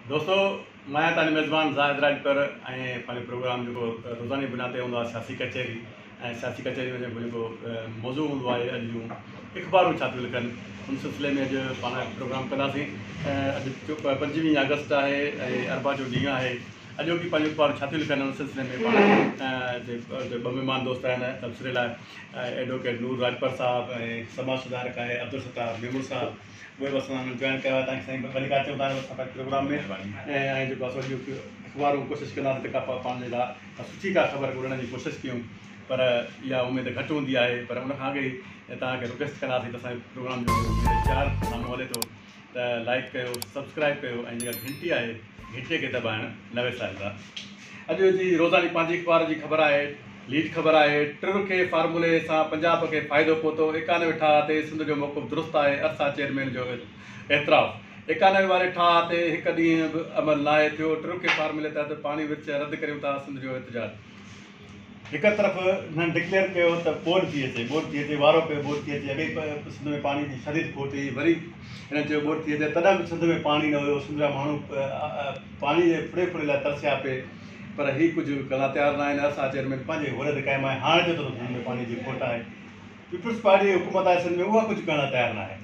دوستو مان آهيان توهان جو ميزبان زاهد راڄپر ۽ پنهنجو پروگرام جيڪو روزاني بنياد تي هوندو آهي سياسي ڪچهري ۽ سياسي ڪچهري ۾ جيڪو جيڪو موضوع هوندو آهي اڄ جون اخبارون ڇا ٿيون لکن ان سلسلي ۾ اڄ پاڻ پروگرام ڪنداسين اڄ 25 آگسٽ آهي ۽ اربع جو ڏينهن آهي اڄوڪي پنهنجون اخبارون ڇا ٿيون لکن ان سلسلي ۾ پاڻ ٻه مهمان دوست آهن تبصري لاء ايڊووڪيٽ نور راڄپر صاحب ۽ سماج سڌارڪ آهي عبدالستار ميمڻ صاحب اهي به اسان سان جوائن ڪيو آهي تان کي سائين ڀليڪار چئون ٿا اسان پنهنجي پروگرام ۾ ۽ جيڪو آهي سو اڄ اخبارون ڪوشش ڪنداسين ته ڪا پاڻ جي لاء سٺي ڪا خبر ڳولڻ جي ڪوشش ڪيون پر اها اميد گهٽ هوندي آهي پر ان کان اڳ ئي توهان کي رڪويسٽ ڪنداسين ته اسان جي پروگرام جو شيئر سامهون هلي ٿو ته لائڪ ڪيو سبسڪرائب ڪيو ۽ جيڪا گهنٽي آهي گهنٽي کي دٻائڻ نه وساريندا. اڄ جي روزاني پنهنجي اخبار جي خبر آهي، ليڊ خبر آهي، ٽه رخي فارمولي سان پنجاب کي فائدو پهتو، 91 ٺاهه تي سنڌ جو موقف درست آهي، ارسا چيئرمين جو اعتراف، 91 واري ٺاهه تي هڪ ڏينهن به عمل ناهي ٿيو، ٽه رخي فارمولي تحت پاڻي ورڇ رد ڪريون ٿا، سنڌ جو احتجاج. هڪ طرف هنن ڊڪليئر ڪيو ته ٻوڏ ٿي اچي، ٻوڏ ٿي اچي، وارو پيو ٻوڏ ٿي اچي، اڳي ئي سنڌ ۾ پاڻي جي شديد کوٽ هئي، وري هنن چيو ٻوڏ ٿي اچي، تڏهن به سنڌ ۾ پاڻي نه هيو، سنڌ جا ماڻهو پاڻي جي ڦڙي ڦڙي لاء ترسيا پئي، پر هي ڪجهه به ڪرڻ لاء تيار نه آهن، ارسا چيئرمين پنهنجي هوڏ تي قائم آهي، هاڻي چئي ٿو ته سنڌ ۾ پاڻي جي کوٽ آهي، پيپلز پارٽي جي حڪومت آهي سنڌ ۾ اها ڪجهه ڪرڻ لاء تيار نه آهي.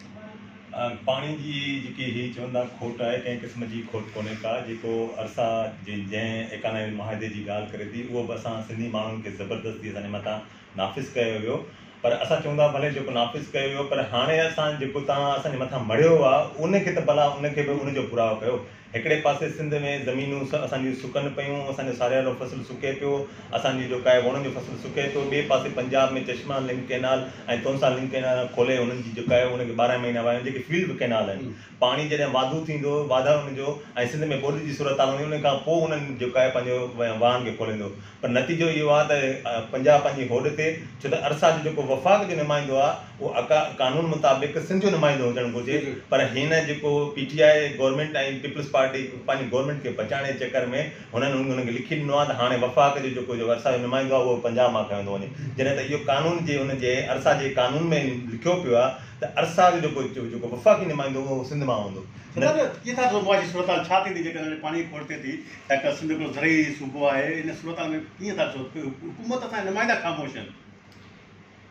پاڻي جي جيڪي هي چون ٿا کوٽ آهي ڪنهن قسم جي کوٽ ڪونهي ڪا جيڪو ارسا جي جنهن 91 معاهدي جي ڳالهه ڪري ٿي اهو به اسان سنڌي ماڻهن کي زبردستي اسان جي مٿان نافذ ڪيو ويو پر اسان چون ٿا ڀلي جيڪو نافذ ڪيو ويو پر هاڻي اسان جيڪو توهان اسان جي مٿان مڙهيو آهي ان کي ته ڀلا ان کي به ان جو پورائو ڪيو هڪڙي پاسي سنڌ ۾ زمينون اسان جون سڪن پيون، اسان جو ساريالو فصل سڪي پيو، اسان جي جو ڪائي ووڻن جو فصل سڪي پيو، ٻئي پاسي Punjab ۾ Chashma link canal ۽ Taunsa link canal کولي انهن جي جيڪا آهي ان کي 12 مهينا واهيون جيڪي فيلڊ ڪئنال آهن پاڻي جڏهن واڌو ٿيندو واڌا ان جو ۽ سنڌ ۾ ٻوڏ جي صورتحال هوندي ان کان پوء انهن جيڪا آهي پنهنجو واهن کي کوليندو پر نتيجو اهو آهي ته پنجاب پنهنجي هوڏ تي ڇو ته ارسا جو جيڪو وفاق جو نمائندو آهي اهو اڪا قانون مطابق سنڌ جو نمائندو هجڻ گهرجي پر هن جيڪو P T I government ۽ peoples party پنهنجي گورنمينٽ کي بچائڻ جي چڪر ۾ هنن انهن کي لکي ڏنو آهي ته هاڻي وفاق جو جيڪو جو ارسا جو نمائندو آهي اهو پنجاب مان کنيو ٿو وڃي جڏهن ته اهو قانون جي ان جي ارسا جي قانون ۾ لکيو پيو آهي ته ارسا جو جيڪو جيڪو وفاقي نمائندو اهو سنڌ مان هوندو. سردار ڪيئن ٿا ڏسو معاشي صورتحال ڇا ٿيندي جيڪڏهن هاڻي پاڻي جي کوٽ ٿئي ٿي ڇاڪاڻ سنڌ هڪڙو زرعي صوبو آهي ان صورتحال ۾ ڪيئن ٿا ڏسو حڪومت اسان جا نمائندا خاموش آهن.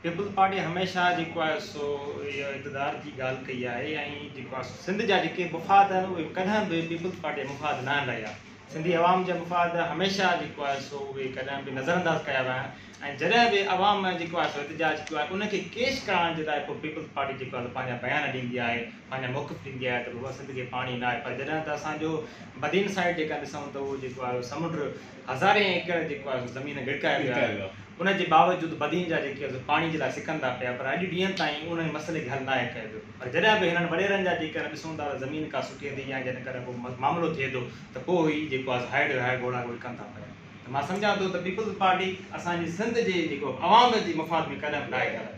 پيپلز پارٽي هميشه جيڪو آهي سو اهو اقتدار جي ڳالهه ڪئي آهي ۽ جيڪو آهي سو سنڌ جا جيڪي مفاد آهن اهي ڪڏهن به پيپلز پارٽي جا مفاد نه آهن رهيا سنڌي عوام جا مفاد هميشه جيڪو آهي سو اهي ڪڏهن به نظر انداز ڪيا ويا آهن ۽ جڏهن به عوام جيڪو آهي سو احتجاج ڪيو آهي ان کي ڪيش ڪرائڻ جي لاء پوء پيپلز پارٽي جيڪو آهي سو پنهنجا بيان ڏيندي آهي پنهنجا موقف ڏيندي آهي ته بابا سنڌ کي پاڻي نه آهي پر جڏهن ته اسان جو بدين سائيڊ جيڪا ڏسون ته اهو جيڪو آهي سمنڊ هزارين ايڪڙ جيڪو آهي سو زمين ڳڙڪائي ويو آهي ان جي باوجود بدين جا جيڪي عرض پاڻي جي لاء سڪن ٿا پيا پر اڄ ڏينهن تائين انهي مسئلي کي حل ناهي ڪيو ويو پر جڏهن به هنن وڏيرن جا جيڪر ڏسون ٿا ته زمين ڪا سڪي ٿي يا جڏهن ڪڏهن ڪو معاملو ٿئي ٿو ته پوء هي جيڪو آهي سو هائڙ هائڙ گهوڙا گهوڙي ڪن ٿا پيا ته مان سمجهان ٿو ته پيپلز پارٽي اسان جي سنڌ جي جيڪو عوام جي مفاد ۾ ڪڏهن به ناهي ڳالهائي.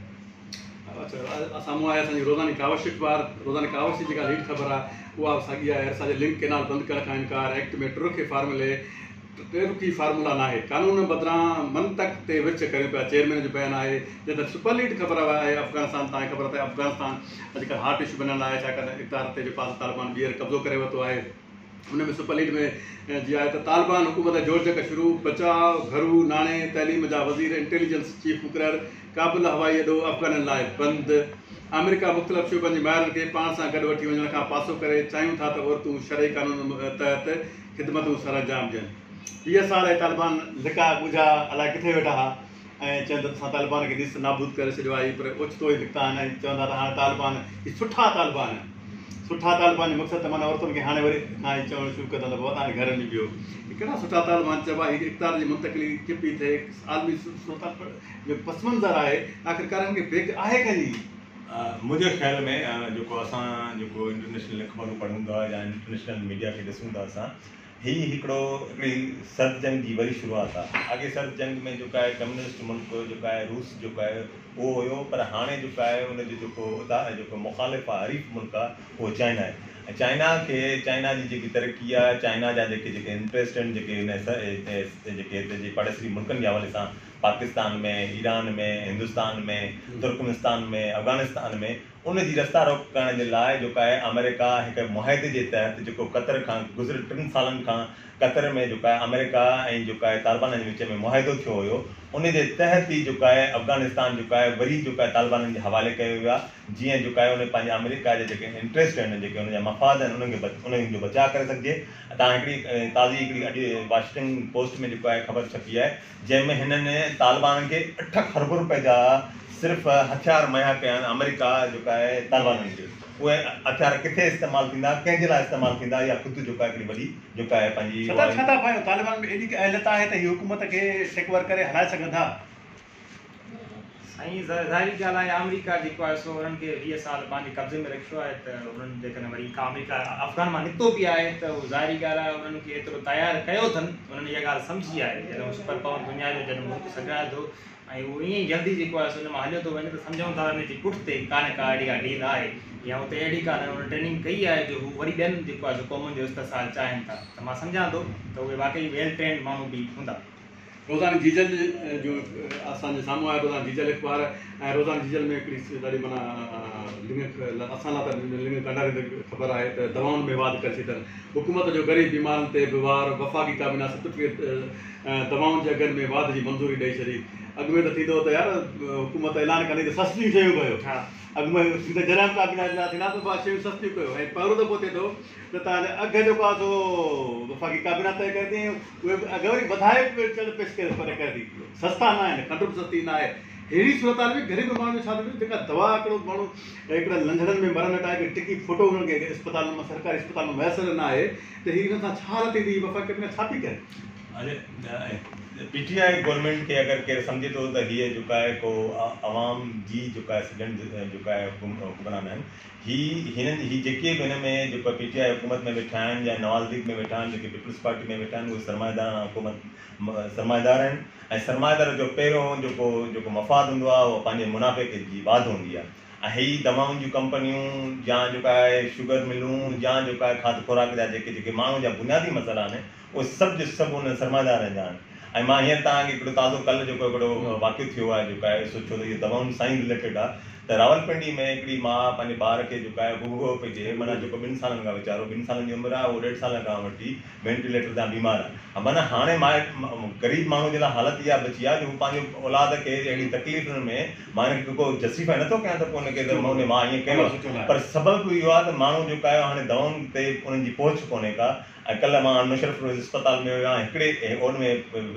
اڇا سامهون آهي اسان جي روزاني ڪاوش اخبار روزاني ڪاوش جي جيڪا ليڊ خبر آهي اها به ساڳي آهي اسان جي لنڪ ڪينال بند ڪرڻ کان انڪار ايڪٽ ۾ ٽه رخي فارمولي ٽه رخي فارمولا ناهي، قانون بدران منطق تي ورڇ ڪريون پيا، چيئرمين جو بيان آهي، جڏهن ته سپر ليڊ خبر آهي افغانستان تان خبر ته افغانستان اڄڪلهه هاٽ اشو بنيل آهي ڇاڪاڻ ته اقتدار تي جيڪو آهي طالبان ٻيهر قبضو ڪري ورتو آهي ان ۾ سپر ليڊ ۾ جي آهي ته طالبان حڪومت جوڙجڪ شروع، بچاء، گهرو، ناڻي، تعليم جا وزير، انٽيليجنس چيف مقرر، ڪابل هوائي اڏو افغانين لاء بند، آمريڪا مختلف شعبن جي ماهرن کي پاڻ سان گڏ وٺي وڃڻ کان پاسو ڪري، چاهيون ٿا ته عورتون شرعي قانون تحت خدمتون سرانجام ڏين. 20 سال اهي طالبان لڪا ڳجها الائي ڪٿي ويٺا ها ۽ چون ته اسان طالبان کي نيست نابود ڪري ڇڏيو آهي پر اوچتو ئي نڪتا آهن ۽ چون ٿا ته هاڻي طالبان هي سٺا طالبان آهن. سٺا طالبان جو مقصد ته معنيٰ عورتن کي هاڻي وري کان ئي چوڻ شروع ڪندا ته بابا توهان گهر وڃي بيهو. هي ڪهڙا سٺا طالبان چئبا هي اقتدار جي منتقلي ڪيئن پئي ٿئي عالمي صورتحال جو پس منظر آهي آخرڪار هن کي بيڪ آهي ڪنهن جي؟ منهنجي خيال ۾ جيڪو اسان جيڪو انٽرنيشنل اخبارون پڙهون ٿا يا انٽرنيشنل ميڊيا کي ڏسون ٿا اسان هي هڪڙو هڪڙي سرد جنگ جي وري شروعات آ اڳي سرد جنگ ۾ جيڪو آهي ڪميونسٽ ملڪ جيڪو آهي روس جيڪو آهي اهو هيو پر هاڻي جيڪو آهي ان جو جيڪو ادا جيڪو مخالف آ حريف ملڪ آ اهو چائنا آهي ۽ چائنا کي چائنا جي جيڪي ترقي آ چائنا جا جيڪي جيڪي انٽريسٽ آهن جيڪي هن جيڪي هتي جي پاڙيسري ملڪن جي حوالي سان پاڪستان ۾، ايران ۾، هندستان ۾، ترڪمنستان ۾، افغانستان ۾ ان جي رستا روڪ ڪرڻ جي لاء جيڪو آهي آمريڪا هڪ معاهدي جي تحت جيڪو قطر کان گذريل ٽن سالن کان قطر ۾ جيڪو آهي آمريڪا ۽ جيڪو آهي طالبانن جي وچ ۾ معاهدو ٿيو هيو ان جي تحت ئي جيڪو آهي افغانستان جيڪو آهي وري جيڪو آهي طالبانن جي حوالي ڪيو ويو آهي جيئن جيڪو آهي ان پنهنجي آمريڪا جا جيڪي انٽريسٽ آهن جيڪي ان جا مفاد آهن انهن کي انهن جو بچاء ڪري سگهجي. تان هڪڙي تازي هڪڙي اڄ واشنگٽن پوسٽ ۾ جيڪو آهي خبر ڇپي آهي جنهن ۾ هنن طالبانن کي 8 کرب روپيه جا صرف هٿيار مهيا ڪيا آهن آمريڪا جيڪا آهي طالبانن کي اهي هٿيار ڪٿي استعمال ٿيندا ڪنهن جي لاء استعمال ٿيندا اها خود جيڪا هڪڙي وڏي جيڪا آهي پنهنجي ستار ڇا ٿا ڀانيو طالبان ۾ ايڏي ڪا اهليت آهي ته هي حڪومت کي ٽيڪ اوور ڪري هلائي سگهن ٿا؟ سائين ظاهري ڳالهه آهي آمريڪا جيڪو آهي سو انهن کي 20 سال پنهنجي قبضي ۾ رکيو آهي ته انهن جيڪڏهن وري ڪا آمريڪا افغان مان نڪتو به آهي ته اهو ظاهري ڳالهه آهي انهن کي ايترو تيار ڪيو اٿن انهن اها ڳالهه سمجهي آهي جڏهن هو سپر پاور دنيا جو جڏهن ملڪ سڏرائي ٿو ۽ اهو ائين ئي جلدي جيڪو آهي سو ان مان هليو ٿو وڃي ته سمجهون ٿا ان جي پٺ تي ڪا نه ڪا اهڙي ڪا ڊيل آهي يا اتي اهڙي ڪا نه انهن ٽريننگ ڪئي آهي جو هو وري ٻين جيڪو آهي سو قومن جو استحصال چاهين ٿا ته مان سمجهان ٿو ته اهي واقعي ويل ٽرينڊ ماڻهو به هوندا. روزاني جيجل جو اسان جي سامهون آهي روزاني جيجل اخبار ۽ روزاني جيجل ۾ هڪڙي ڏاڍي معنيٰ لڱ اسان لاء ته لڱ ڪنڊاريندڙ خبر آهي ته دوائن ۾ واڌ ڪري ڇڏي اٿن حڪومت جو غريب بيمارن تي به وار وفاقي ڪابينا 37 دوائن جي اگهن ۾ واڌ جي منظوري ڏئي ڇڏي اڳ ۾ ته ٿيندو هو ته يار حڪومت اعلان ڪندي ته سستيون شيون ڪيو اڳ ۾ ٿيندو جڏهن به ڪابينا اجلاس ٿيندا ته شيون سستيون ڪيو ۽ پهريون دفعو ٿئي ٿو ته توهان جا اگهه جيڪو آهي سو وفاقي ڪابينا طئي ڪري ٿي ۽ اهي به اگهه وري وڌائي به چڙ پيش ڪري پر ڪري ٿي. سستا نه آهن، کنڊ به سستي نه آهي. اهڙي صورتحال ۾ غريب ماڻهو جو ڇا ٿيندو؟ جيڪا دوا هڪڙو ماڻهو هڪڙن لنجهڙن ۾ مرن هٽائي هڪ ٽڪي ڦوٽو انهن کي اسپتالن مان سرڪاري اسپتالن مان ميسر نه آهي ته هي انهن سان ڇا حالت ٿيندي؟ هي وفاقي ڪابينا ڇا پئي ڪري؟ پي ٽي I government کي اگر ڪير سمجهي ٿو ته هيء جيڪا آهي ڪو عوام جي جيڪا آهي سڄڻ جيڪا آهي حڪمران آهن هي هنن هي جيڪي به هن ۾ جيڪو پي ٽي آء حڪومت ۾ ويٺا آهن يا نواز ليگ ۾ ويٺا آهن جيڪي پيپلز پارٽي ۾ ويٺا آهن اهي سرمائيداراڻا حڪومت سرمائيدار آهن ۽ سرمائيدار جو پهريون جيڪو جيڪو مفاد هوندو آهي اهو پنهنجي منافعي کي جي واڌ هوندي آهي ۽ هي دوائن جون ڪمپنيون يا جيڪا آهي شگر ملون يا جيڪا آهي کاڌ خوراڪ جا جيڪي جيڪي ماڻهن جا بنيادي مسئلا آهن اهي سڀ جو سڀ انهن سرمائيدارن جا آهن ۽ مان هينئر توهان کي هڪڙو تازو ڪلهه جيڪو هڪڙو واقعو ٿيو آهي جيڪو آهي سو ڇو ته اهو دوائن سان ئي رليٽيڊ آهي ته راولپنڊي ۾ هڪڙي ماء پنهنجي ٻار کي جيڪو آهي گهگهو پئي ڏئي معنيٰ جيڪو ٻن سالن کان ويچارو ٻن سالن جي عمر آهي اهو ڏيڍ سال کان وٺي وينٽيليٽر تان بيمار آهي معنيٰ هاڻي ماء غريب ماڻهو جي لاء حالت اها بچي آهي جو هو پنهنجي اولاد کي اهڙي تڪليفن ۾ مان هن کي ڪو جسٽيفائي نٿو ڪيان ته پوء هن کي ته ان ماء ائين ڪيو آهي پر سبب اهو آهي ته ماڻهو جيڪو آهي هاڻي دوائن تي انهن جي پهچ ڪونهي ڪا ۽ ڪلهه مان مشرف روز اسپتال ۾ ويو آهيان هڪڙي ان ۾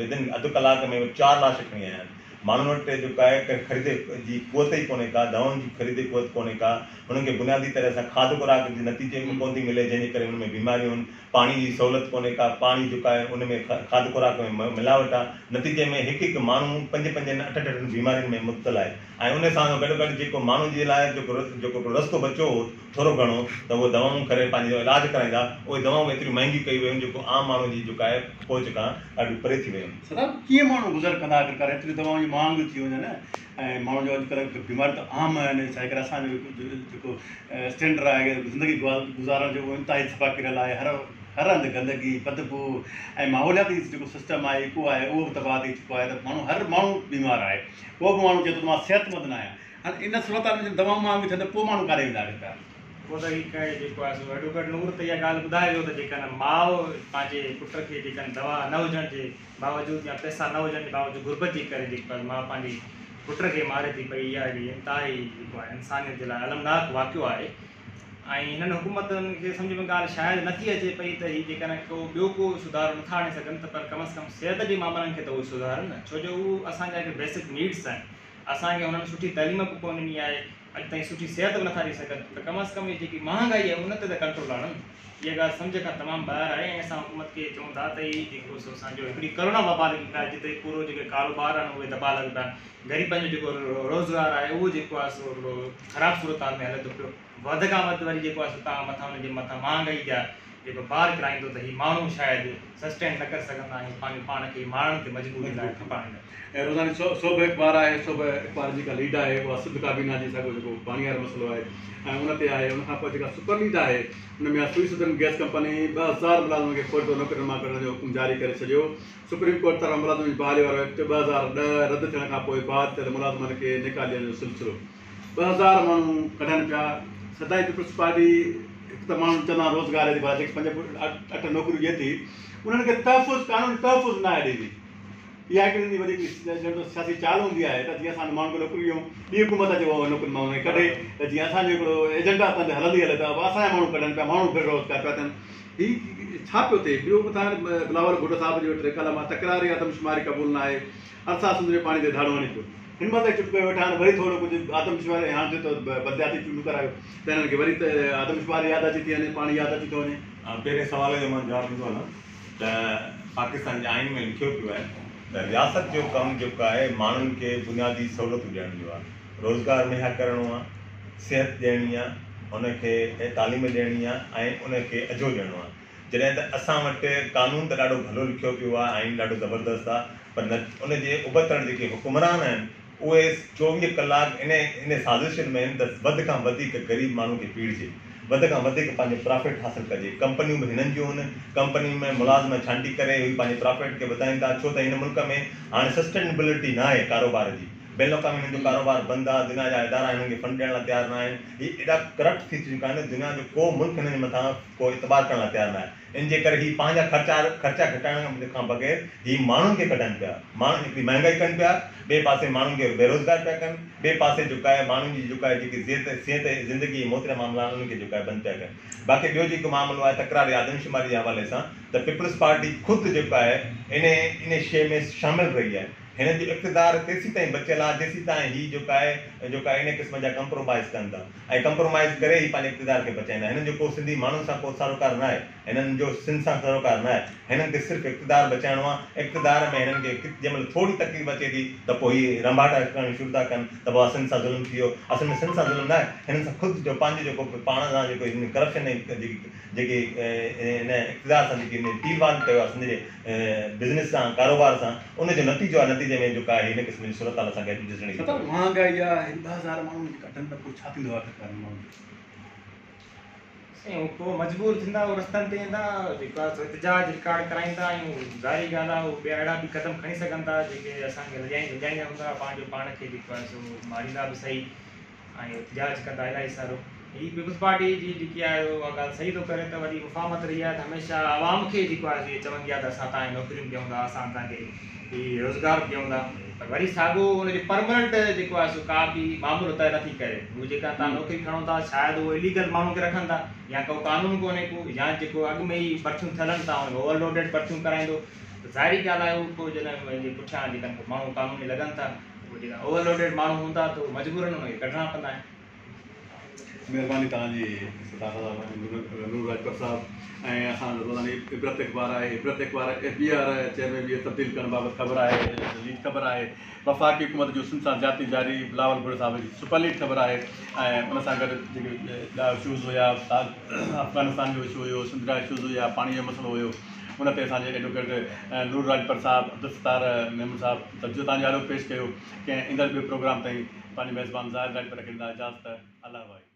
ودن اڌ ڪلاڪ ۾ 4 لاش کڻي آيا آهن ماڻهن وٽ جيڪو آهي خريدي جي قوت ئي ڪونهي ڪا دوائن جي خريدي قوت ڪونهي ڪا انهن کي بنيادي طرح سان کاڌ خوراڪ جي نتيجي ۾ ڪونه ٿي ملي جنهن جي ڪري انهن ۾ بيماريون آهن پاڻي جي سهولت ڪونهي ڪا پاڻي جيڪو آهي ان ۾ کاڌ خوراڪ ۾ ملاوٽ آهي نتيجي ۾ هڪ هڪ ماڻهو پنج پنجن اٺ اٺ بيمارين ۾ مبتلا آهي ۽ ان سان گڏو گڏ جيڪو ماڻهو جي لاء جيڪو جيڪو هڪڙو رستو بچيو هو ٿورو گهڻو ته اهي دوائون ڪري پنهنجو علاج ڪرائيندا، اهي دوائون به ايتريون مهنگيون ڪيون ويون جيڪو عام ماڻهو جي جيڪا آهي پهچ کان ڏاڍيون پري ٿي ويون. سدا ڪيئن ماڻهو گذر ڪندا آخرڪار ايتريون دوائون جون مهانگيون ٿي وڃن ۽ ماڻهن جو اڄڪلهه بيماريون ته عام آهن ڇا جي ڪري اسان جو جيڪو اسٽينڊر آهي زندگي گذارڻ جو اهو انتهائي صفا ڪريل آهي هر هر هنڌ گندگي بدبوء ۽ ماحولياتي جيڪو سسٽم آهي ايڪو آهي اهو به تباهه ٿي چڪو آهي ته ماڻهو هر ماڻهو بيمار آهي ڪو به ماڻهو چئي ٿو ته مان صحتمند نه آهيان هاڻي ان صورتحال ۾ جڏهن دوائون مهانگيون ٿين ته پوء ماڻهو ڪاڏي ويندا آخرڪار؟ پوء ته هي ڪري جيڪو آهي سو ايڊووڪيٽ نور ته اها ڳالهه ٻڌائي ويو ته جيڪڏهن ماء پنهنجي پٽ کي جيڪڏهن دوا نه هجڻ جي باوجود يا پئسا نه هجڻ جي باوجود غربت جي ڪري جيڪو آهي ماء پنهنجي پٽ کي ماري ٿي پئي اها هڪڙي انتهائي جيڪو آهي انسانيت جي لاء المناڪ واقعو آهي ۽ هنن حڪومتن کي سمجهه ۾ ڳالهه شايد نٿي اچي پئي ته هي جيڪڏهن ڪو ٻيو ڪو سڌارو نٿا آڻي سگهن ته پر ڪم از ڪم صحت جي معاملن کي ته اهي سڌارن نه ڇو جو هو اسان جا هڪ بيسڪ نيڊس آهن اسان کي هنن سٺي تعليم به ڪونه ڏني آهي، اڄ تائين سٺي صحت به نٿا ڏئي سگهن ته ڪم از ڪم هي جيڪي مهانگائي آهي ان تي ته ڪنٽرول آڻن. اها ڳالهه سمجهه کان تمام ٻاهر آهي ۽ اسان حڪومت کي چئون ٿا ته هي جيڪو سو اسان جو هڪڙي ڪرونا وبا لڳي پئي آهي جتي پورو جيڪي ڪاروبار آهن اهي دٻا لڳ پيا آهن، غريبن جو جيڪو روزگار آهي اهو جيڪو آهي سو هڪڙو خراب صورتحال ۾ هلي ٿو پيو. وڌ کان وڌ وري جيڪو آهي سو توهان مٿان انهن جي مٿان مهانگائي جا جيڪو بار ڪرائيندو ته هي ماڻهو شايد سسٽين نه ڪري سگهندا ۽ پنهنجو پاڻ کي مارڻ تي مجبور ٿيندا ۽ کپائيندا. ۽ روزاني سوڀ اخبار آهي سوڀ اخبار جي جيڪا ليڊ آهي اها سنڌ ڪابينا جي ساڳيو جيڪو پاڻي وارو مسئلو آهي ۽ ان تي آهي ان کان پوء جيڪا سپر ليڊ آهي ان ۾ آهي سوئي سدرن گئس ڪمپني 2000 ملازمن کي فوري طور نوڪرين مان ڪڍڻ جو حڪم جاري ڪري ڇڏيو سپريم ڪورٽ طرفان ملازمن جي بحالي وارو ايڪٽ 2010 رد ٿيڻ کان پوء بحال ٿيل ملازمن کي نيڪالي ڏيڻ جو سلسلو. 2000 ماڻهو ڪڍن پيا، سدائين پيپلز پارٽي هڪ ته ماڻهن چوندا آهن روزگار جي بابت جيڪي پنج اٺ نوڪريون ڏئي ٿي انهن کي تحفظ قانوني تحفظ ناهي ڏيندي. اها هڪڙي هوندي وڏي ڄڻ ته سياسي چال هوندي آهي ته جيئن اسان ماڻهن کي نوڪريون ڏيون ٻي حڪومت اچي اها نوڪريون ماڻهن کي ڪڍي ته جيئن اسان جو هڪڙو ايجنڊا تن تي هلندي هلي ته اسان جا ماڻهو ڪڍن پيا ماڻهو بي روزگار پيا ٿين هي ڇا پيو ٿئي ٻيو مٿان بلاول ڀٽو صاحب جو ٽي ڪالم آهي تڪراري آدمشماري قبول نه آهي ارسا سنڌ جي پاڻي تي ڌاڙو هڻي پيو هن مهل تائين چپ ڪيو ويٺا آهن وري ٿورو ڪجهه آدمشماري هاڻ ٿيو ته بلدياتي چونڊون ڪرايو ته هنن کي وري آدمشماري ياد اچي ٿي وڃي پاڻي ياد اچي ٿو وڃي. پهرين سوال جو مان جواب ڏيندو هلان ته پاڪستان جي آئين ۾ لکيو پيو آهي ته رياست جو ڪم جيڪو آهي ماڻهن کي بنيادي سهولتون ڏيڻ جو آهي، روزگار مهيا ڪرڻو آهي، صحت ڏيڻي آهي، ان کي تعليم ڏيڻي آهي ۽ ان کي اجهو ڏيڻو آهي. جڏهن ته اسان وٽ قانون ته ڏاڍو ڀلو لکيو پيو آهي، آئين ڏاڍو زبردست آهي پر ان جي ابتڙ جيڪي حڪمران آهن اهي 24 ڪلاڪ انهي سازشن ۾ آهن ته وڌ کان وڌيڪ غريب ماڻهو کي پيڙجي، وڌ کان وڌيڪ پنهنجو پرافٽ حاصل ڪجي. ڪمپنيون به هنن جون آهن، ڪمپنين ۾ ملازم ڇانٽي ڪري اهي پنهنجي پرافٽ کي وڌائين ٿا، ڇو ته هن ملڪ ۾ هاڻي سسٽينبلٽي ناهي ڪاروبار جي، بين الاقوامي هنن جو ڪاروبار بند آهي، دنيا جا ادارا هنن کي فنڊ ڏيڻ لاء تيار ناهن، هي ايڏا ڪرپٽ ٿي چڪا آهن، دنيا جو ڪو ملڪ هنن جي مٿان ڪو اعتبار ڪرڻ لاء تيار ناهي. ان جي ڪري هي پنهنجا خرچا خرچا گهٽائڻ کان بغير هي ماڻهن کي ڪڍن پيا. ماڻهن هڪڙي مهانگائي ڪن پيا، ٻئي پاسي ماڻهن کي بيروزگار پيا ڪن، ٻئي پاسي جيڪو آهي ماڻهن جي جيڪو آهي جيڪي زيت صحت زندگي ۽ موت جا معاملا آهن انهن کي جيڪو آهي بند پيا ڪن. باقي ٻيو جيڪو معاملو آهي تڪراري آدمشماري جي حوالي سان ته پيپلز پارٽي خود جيڪو آهي انهي انهي شيء ۾ شامل رهي آهي. هنن جو اقتدار تيسيتائين بچيل آهي جيسيتائين هي جيڪو آهي جيڪو آهي انهي قسم جا ڪمپرومائيز ڪن ٿا. ۽ ڪمپرومائيز ڪري ئي پنهنجي اقتدار کي بچائيندا. هنن جو ڪو سنڌي ماڻهن سان ڪو سروڪار ناهي. هنن جو سنڌ سان سروڪار ناهي. هنن کي صرف اقتدار بچائڻو آهي. اقتدار ۾ هنن کي جنهن مهل ٿوري تڪليف اچي ٿي ته پوء هي رنڀاٽا ڪرڻ شروع ٿا ڪن ته بابا سنڌ سان ظلم ٿي ويو. اصل ۾ سنڌ سان ظلم ناهي. هنن سان خود جو پنهنجو جيڪو پاڻ سان جيڪو هن ڪرپشن ۽ جيڪي جيڪي هن اقتدار سان جيڪي هن تيل وال ڪيو آهي سنڌ جي بزنس سان ڪاروبار سان ان جو نتيجو آهي نتيجي ۾ جيڪا آهي هن قسم جي صورتحال اسان کي اڄ ڏسڻي ٿي ستر پوي. مهانگائي آ هن 2000 ماڻهو جي ڪڍن ته پوء ڇا ٿيندو آخرڪار هن ماڻهن جو. سائين هو پوء مجبور ٿيندا هو رستن تي ايندا جيڪو آهي سو احتجاج رڪارڊ ڪرائيندا ۽ ظاهري ڳالهه آهي هو ٻيا اهڙا به قدم کڻي سگهن ٿا جيڪي اسان کي لڄائيندا هوندا پنهنجو پاڻ کي جيڪو آهي سو ماريندا به سهي ۽ احتجاج ڪندا الاهي سارو. هي پيپلز پارٽي جي جيڪي آهي اها ڳالهه صحيح ٿو ڪري ته وڏي مفاهمت رهي آهي ته هميشه عوام کي جيڪو آهي اهي چوندي آهي ته اسان توهان کي نوڪريون ڏيون ٿا اسان توهان کي هي روزگار به ڏيون ٿا پر وري ساڳو ان جو پرمننٽ جيڪو آهي سو ڪا به معاملو طئي نٿي ڪري هو جيڪا توهان نوڪري کڻو ٿا شايد اهو اليگل ماڻهن کي رکن ٿا يا ڪو قانون ڪونهي ڪو يا جيڪو اڳ ۾ ئي ڀرتيون ٿيل آهن تان ان ۾ اوور لوڊيڊ ڀرتيون ڪرائيندو ته ظاهري ڳالهه آهي اهو پوء جڏهن پٺيان جيڪا ماڻهو قانوني لڳن ٿا پوء جيڪا اوور لوڊيڊ ماڻهو هوندا ته اهي مجبورن انهن کي ڪڍڻا پوندا آهن. مهرباني توهان جي ستار صاحب ۽ نور راڄپر صاحب ۽ اسان جو روزاني عبرت اخبار آهي عبرت اخبار ايف بي آر چيئرمين ٻيهر تبديل ڪرڻ بابت خبر آهي ليڊ خبر آهي وفاقي حڪومت جو سنڌ سان زيادتي جاري بلاول ڀٽو صاحب جي سپر ليڊ خبر آهي ۽ ان سان گڏ جيڪي ٻيا اشوز هيا افغانستان جو اشو هيو سنڌ جا اشوز هيا پاڻي جو مسئلو هيو ان تي اسان جي ايڊووڪيٽ نور راڄپر صاحب عبدالستار ميمڻ صاحب تجزيو توهان جي آڏو پيش ڪيو. ڪنهن ايندڙ ٻئي پروگرام تائين پنهنجي ميزبان زاهد راڄپر کي ڏيندا اجازت. الله واهي.